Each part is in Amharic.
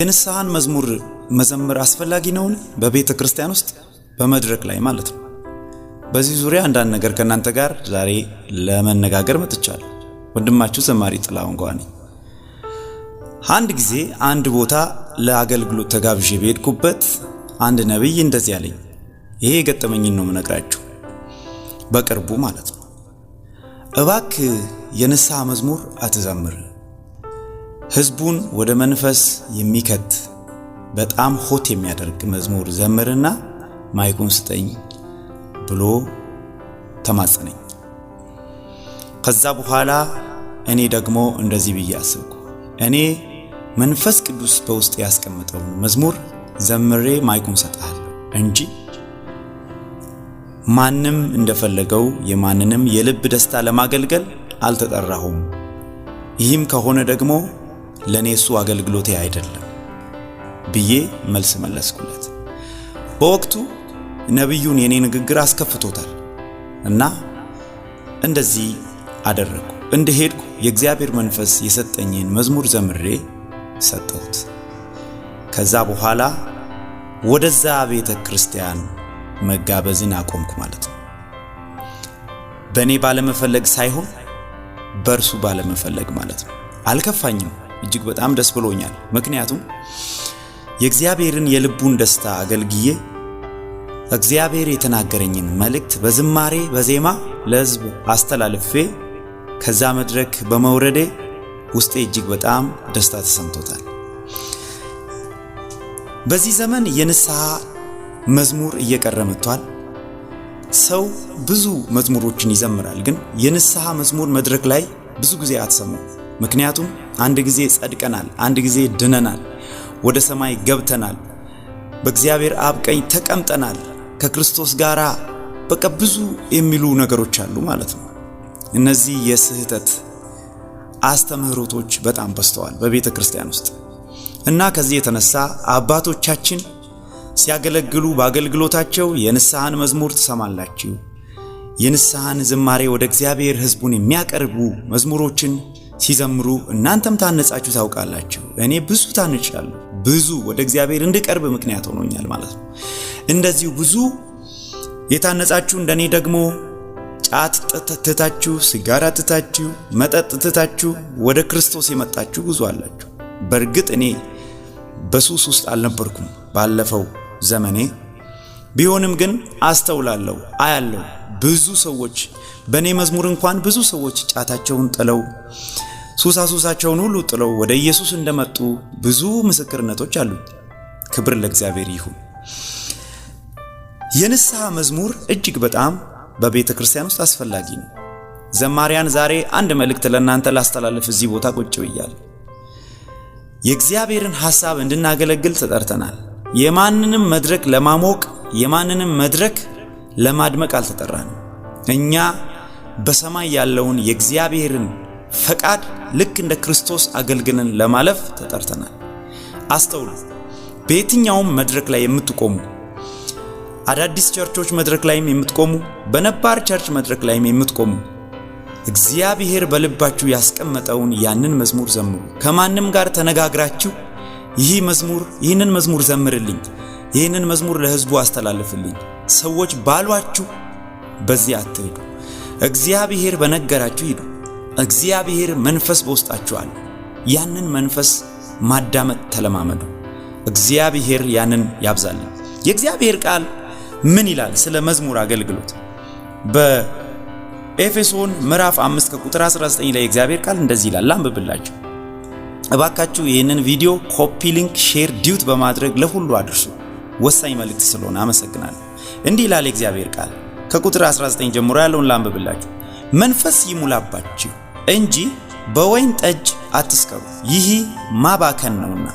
የንስሐን መዝሙር መዘመር አስፈላጊ ነውን? በቤተ ክርስቲያን ውስጥ በመድረክ ላይ ማለት ነው። በዚህ ዙሪያ አንዳንድ ነገር ከእናንተ ጋር ዛሬ ለመነጋገር መጥቻለሁ። ወንድማችሁ ዘማሪ ጥላሁን ገዋ ነኝ። አንድ ጊዜ አንድ ቦታ ለአገልግሎት ተጋብዤ በሄድኩበት አንድ ነቢይ እንደዚህ አለኝ። ይሄ የገጠመኝን ነው የምነግራችሁ፣ በቅርቡ ማለት ነው። እባክህ የንስሐ መዝሙር አትዘምር፣ ህዝቡን ወደ መንፈስ የሚከት በጣም hot የሚያደርግ መዝሙር ዘምርና ማይኩን ስጠኝ ብሎ ተማጸነኝ። ከዛ በኋላ እኔ ደግሞ እንደዚህ ብዬ አስብኩ። እኔ መንፈስ ቅዱስ በውስጥ ያስቀመጠውን መዝሙር ዘምሬ ማይኩን ሰጥሃለሁ እንጂ ማንም እንደፈለገው የማንንም የልብ ደስታ ለማገልገል አልተጠራሁም። ይህም ከሆነ ደግሞ ለእኔ እሱ አገልግሎቴ አይደለም ብዬ መልስ መለስኩለት። በወቅቱ ነቢዩን የኔ ንግግር አስከፍቶታል እና እንደዚህ አደረግኩ። እንደሄድኩ የእግዚአብሔር መንፈስ የሰጠኝን መዝሙር ዘምሬ ሰጠሁት። ከዛ በኋላ ወደዛ ቤተ ክርስቲያን መጋበዝን አቆምኩ ማለት ነው። በእኔ ባለመፈለግ ሳይሆን በእርሱ ባለመፈለግ ማለት ነው። አልከፋኝም። እጅግ በጣም ደስ ብሎኛል። ምክንያቱም የእግዚአብሔርን የልቡን ደስታ አገልግዬ እግዚአብሔር የተናገረኝን መልእክት በዝማሬ በዜማ ለሕዝብ አስተላልፌ ከዛ መድረክ በመውረዴ ውስጤ እጅግ በጣም ደስታ ተሰምቶታል። በዚህ ዘመን የንስሐ መዝሙር እየቀረ መጥቷል። ሰው ብዙ መዝሙሮችን ይዘምራል፣ ግን የንስሐ መዝሙር መድረክ ላይ ብዙ ጊዜ አትሰሙ። ምክንያቱም አንድ ጊዜ ጸድቀናል፣ አንድ ጊዜ ድነናል፣ ወደ ሰማይ ገብተናል፣ በእግዚአብሔር አብ ቀኝ ተቀምጠናል፣ ከክርስቶስ ጋር በቃ ብዙ የሚሉ ነገሮች አሉ ማለት ነው። እነዚህ የስህተት አስተምህሮቶች በጣም በዝተዋል በቤተ ክርስቲያን ውስጥ እና ከዚህ የተነሳ አባቶቻችን ሲያገለግሉ በአገልግሎታቸው የንስሐን መዝሙር ትሰማላችሁ፣ የንስሐን ዝማሬ ወደ እግዚአብሔር ሕዝቡን የሚያቀርቡ መዝሙሮችን ሲዘምሩ እናንተም ታነጻችሁ ታውቃላችሁ። እኔ ብዙ ታንጫለሁ፣ ብዙ ወደ እግዚአብሔር እንድቀርብ ምክንያት ሆኖኛል ማለት ነው። እንደዚሁ ብዙ የታነጻችሁ እንደኔ ደግሞ ጫት ትታችሁ፣ ሲጋራ ትታችሁ፣ መጠጥ ትታችሁ ወደ ክርስቶስ የመጣችሁ ብዙ አላችሁ። በእርግጥ እኔ በሱስ ውስጥ አልነበርኩም ባለፈው ዘመኔ፣ ቢሆንም ግን አስተውላለሁ፣ አያለሁ። ብዙ ሰዎች በእኔ መዝሙር እንኳን ብዙ ሰዎች ጫታቸውን ጥለው ሱሳሱሳቸውን ሁሉ ጥለው ወደ ኢየሱስ እንደመጡ ብዙ ምስክርነቶች አሉ። ክብር ለእግዚአብሔር ይሁን። የንስሐ መዝሙር እጅግ በጣም በቤተ ክርስቲያን ውስጥ አስፈላጊ ነው። ዘማሪያን ዛሬ አንድ መልእክት ለእናንተ ላስተላልፍ እዚህ ቦታ ቁጭ ብያለሁ። የእግዚአብሔርን ሐሳብ እንድናገለግል ተጠርተናል። የማንንም መድረክ ለማሞቅ የማንንም መድረክ ለማድመቅ አልተጠራንም። እኛ በሰማይ ያለውን የእግዚአብሔርን ፈቃድ ልክ እንደ ክርስቶስ አገልግለን ለማለፍ ተጠርተናል። አስተውሉ። በየትኛውም መድረክ ላይ የምትቆሙ፣ አዳዲስ ቸርቾች መድረክ ላይም የምትቆሙ፣ በነባር church መድረክ ላይም የምትቆሙ፣ እግዚአብሔር በልባችሁ ያስቀመጠውን ያንን መዝሙር ዘምሩ። ከማንም ጋር ተነጋግራችሁ ይህ መዝሙር ይህንን መዝሙር ዘምርልኝ፣ ይህንን መዝሙር ለሕዝቡ አስተላልፍልኝ ሰዎች ባሏችሁ በዚህ አትሄዱ። እግዚአብሔር በነገራችሁ ሂዱ። እግዚአብሔር መንፈስ በውስጣችሁ አለ። ያንን መንፈስ ማዳመጥ ተለማመዱ። እግዚአብሔር ያንን ያብዛልን። የእግዚአብሔር ቃል ምን ይላል ስለ መዝሙር አገልግሎት? በኤፌሶን ምዕራፍ 5 ከቁጥር 19 ላይ የእግዚአብሔር ቃል እንደዚህ ይላል። ላንብብላችሁ እባካችሁ። ይህንን ቪዲዮ copy link፣ share፣ duet በማድረግ ለሁሉ አድርሱ። ወሳኝ መልእክት ስለሆነ አመሰግናለሁ። እንዲህ ይላል የእግዚአብሔር ቃል፣ ከቁጥር 19 ጀምሮ ያለውን ላንብብላችሁ። መንፈስ ይሙላባችሁ እንጂ በወይን ጠጅ አትስከሩ፣ ይህ ማባከን ነውና፣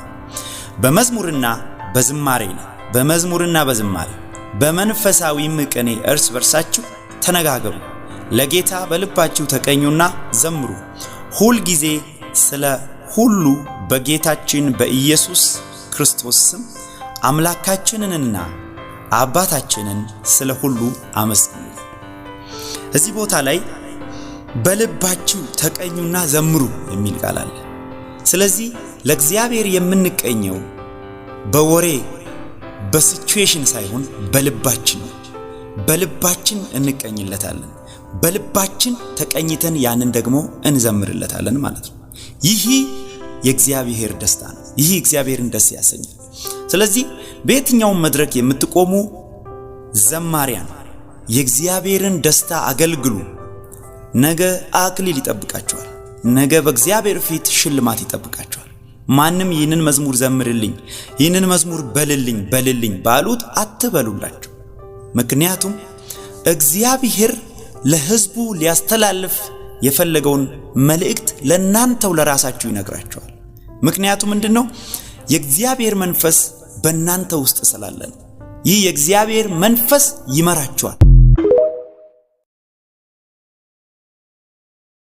በመዝሙርና በዝማሬ ነው። በመዝሙርና በዝማሬ በመንፈሳዊም ቅኔ እርስ በርሳችሁ ተነጋገሩ፣ ለጌታ በልባችሁ ተቀኙና ዘምሩ። ሁል ጊዜ ስለ ሁሉ በጌታችን በኢየሱስ ክርስቶስ ስም አምላካችንንና አባታችንን ስለ ሁሉ አመስግኑ። እዚህ ቦታ ላይ በልባችሁ ተቀኙና ዘምሩ የሚል ቃል አለ። ስለዚህ ለእግዚአብሔር የምንቀኘው በወሬ በ situation ሳይሆን በልባችን ነው። በልባችን እንቀኝለታለን። በልባችን ተቀኝተን ያንን ደግሞ እንዘምርለታለን ማለት ነው። ይህ የእግዚአብሔር ደስታ ነው። ይህ እግዚአብሔርን ደስ ያሰኛል። ስለዚህ በየትኛውም መድረክ የምትቆሙ ዘማሪያን የእግዚአብሔርን ደስታ አገልግሉ። ነገ አክሊል ይጠብቃችኋል። ነገ በእግዚአብሔር ፊት ሽልማት ይጠብቃችኋል። ማንም ይህንን መዝሙር ዘምርልኝ፣ ይህንን መዝሙር በልልኝ በልልኝ ባሉት አትበሉላቸው። ምክንያቱም እግዚአብሔር ለሕዝቡ ሊያስተላልፍ የፈለገውን መልእክት ለእናንተው ለራሳችሁ ይነግራቸዋል። ምክንያቱ ምንድን ነው? የእግዚአብሔር መንፈስ በእናንተ ውስጥ ስላለ ነው። ይህ የእግዚአብሔር መንፈስ ይመራችኋል።